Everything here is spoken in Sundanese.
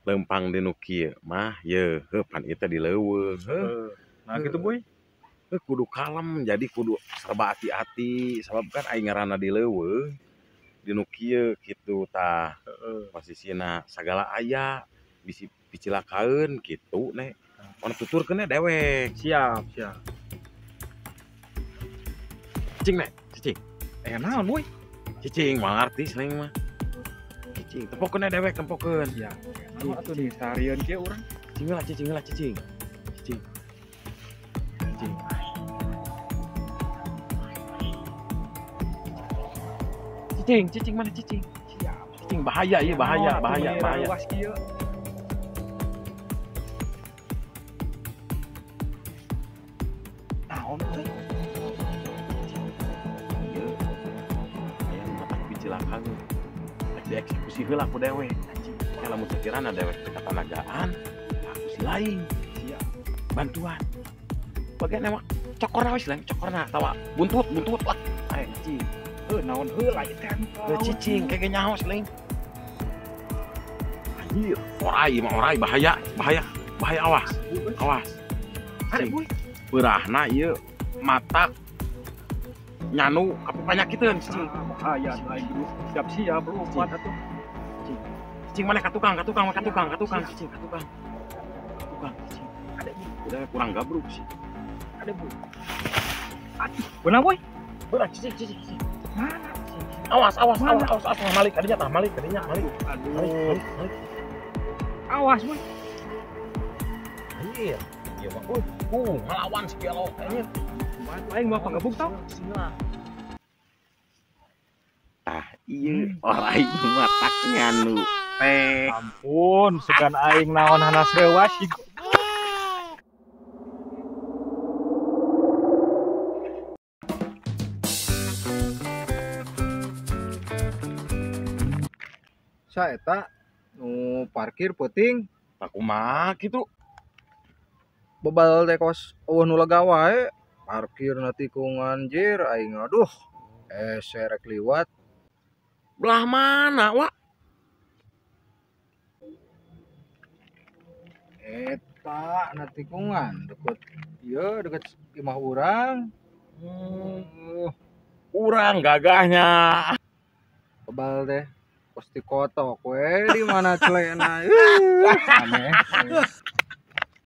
Lempang di nu kieu mah ye heuh pan ieu teh di leuweung heuh. Nah gitu boy. Heuh kudu kalem jadi kudu serba hati-hati sabab kan aing ngaranna di leuweung di nu kieu kitu tah. Heeh. Posisina sagala aya bisi picilakaeun kitu ne. Ono tuturkeun dewek. Siap, siap. Cicing ne, cicing. Eh naon boy? Cicing moal ngarti sling mah. Cicing, tempokeun dewek tempokeun. Siap. Naon atuh di seharian kieu urang? Cicing lah, cicing lah, cicing. Cicing. Cicing. Cicing, cicing mana cicing? Siap. Cicing bahaya ieu, bahaya, bahaya, bahaya. Awas kieu. Naon teh? Ieu. Aya nu matak picilakaeun. Rek dieksekusi heula ku dewek. Anjing. Ya lamun sakirana dewek teh katanagaan, aku si lain. Siap. Bantuan. Bagian emang cokorna wis lain, cokorna tawa buntut, buntut lah. Ayo cicing. Heuh naon heula ieu teh. Heuh cicing kayak nyaho lain. Anjir, orai mah orai bahaya, bahaya, bahaya awas. Awas. Ada boy. Beurahna ieu matak nyanu kapanyakiteun cicing. Bahaya lain dulu. Siap-siap lompat atuh. Cicing mana ka tukang, ka tukang, ka tukang, ka tukang, cicing, ka tukang. Ka tukang, cicing. Ada boy. Udah kurang gabruk sih. Ada boy. Aduh, benar boy. Beurah cicing, cicing, cicing. Mana? Awas, awas, awas, awas, awas, malik kadinya tah, malik kadinya, malik. Aduh. Malik, malik, malik. Awas boy. Anjir. Ieu mah ngelawan si gelo anjir. Aing mah pangebuk tau. Tah ieu orai matak nyanu teh. Ampun, sugan aing naon hanas reuwas sih. Saeta nu parkir peuting. Tah kumaha kitu? Bebal teh kos eueuh nu lega wae. Parkir na tikungan jir aing aduh. Serek liwat. Belah mana, Wak? Eta na tikungan deket ieu deket imah urang. Urang gagahnya. Bebal teh pasti kotok we di mana celena. Aneh.